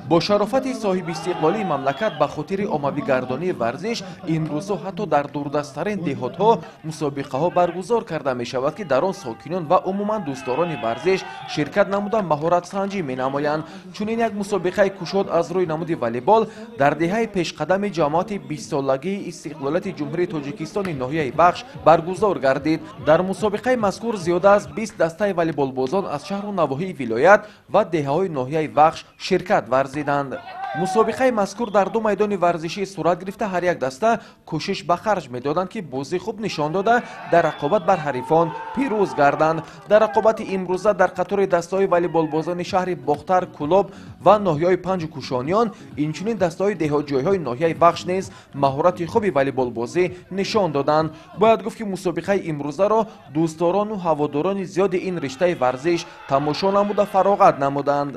Бо шарофати соҳибистиқлолии мамлакат ба хотири оммавигардонии варзиш имрӯзҳо ҳатто дар дурдасттарин деҳотҳо мусобиқаҳо баргузор карда мешавад, ки дар он сокинон ва умуман дӯстдорони варзиш ширкат намуда маҳоратсанҷӣ менамоянд. Чунин як мусобиқаи кушод аз рӯи намуди волейбол дар деҳаи пешқадами ҷамоати бистсолагии истиқлолияти Ҷумҳурии Тоҷикистони ноҳияи Вахш баргузор гардид. Дар мусобиқаи мазкур зиёда аз 20 дастаи волейболбозон аз шаҳру навоҳии вилоят ва деҳаҳои ноҳияи Вахш ширкат варзиданд. Мусобиқаи мазкур дар ду майдони варзишӣ сурат гирифта, ҳар як даста кӯшиш ба харҷ медоданд, ки бозӣ хуб нишон дода дар рақобат бар ҳарифон пирӯз гарданд. Дар рақобати имрӯза дар қатори дастаҳои волейболбозони шаҳри Бохтар, Кӯлоб ва ноҳияҳои Панҷу Кӯшониён, инчунин дастаҳои деҳотҷойҳои ноҳияи Вахш низ маҳорати хуби волейболбозӣ нишон доданд. Бояд гуфт, ки мусобиқаи имрӯзаро дӯстдорону ҳаводорони зиёди ин риштаи варзиш тамошо намуда фароғат намуданд.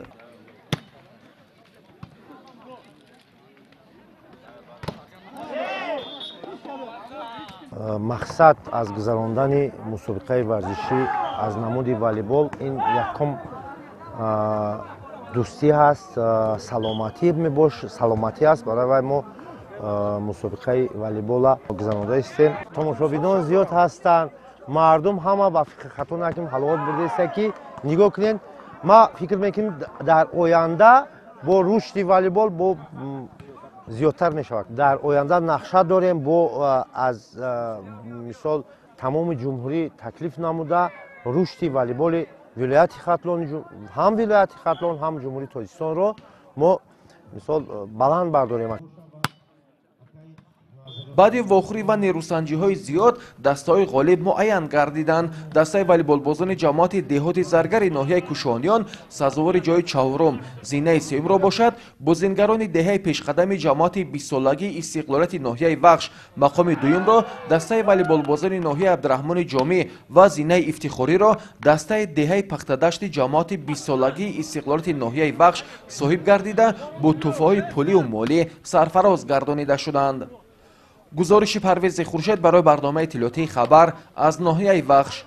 Мақсад аз гузарондани мусобиқаи варзишӣ аз намуди волейбол ин якум дӯстӣ ҳаст, саломатӣ мебош, саломатӣ аст. Барои вай мо мусобиқаи волейбола гузаронда истем. Тамошобинон зиёд ҳастанд, мардум ҳама ба фикр хато накунем, ҳаловат бурдаиста, ки нигоҳ кунед. Ма фикр мекунем, дар оянда бо рушди волейбол бо зиёдтар мешавад. Дар оянда нақша дорем бо аз мисол тамоми ҷумҳурӣ таклиф намуда рушди волейболи вилояти Хатлон, ҳам вилояти Хатлон, ҳам Ҷумҳурии Тоҷикистонро мо мисол баланд бардорем. Баъди вохӯрӣ ва нерӯсанҷиҳои зиёд дастаҳои ғолиб муайян гардиданд. Дастаи волейболбозони ҷамоати деҳоти Заргари ноҳияи Кӯшониён сазовори ҷои чаҳорум, зинаи сеюмро бошад бозингарони деҳаи пешқадами ҷамоати бистсолагии истиқлолияти ноҳияи Вахш, мақоми дуюмро дастаи волейболбозони ноҳияи Абдураҳмони Ҷомӣ ва зинаи ифтихориро дастаи деҳаи Пахтадашти ҷамоати бистсолагии истиқлолияти ноҳияи Вахш соҳиб гардида бо тӯҳфаҳои пулию молӣ сарфароз гардонида шуданд. Гузориши Парвези Хуршед барои барномаи иттилоотии «Хабар» аз ноҳияи Вахш.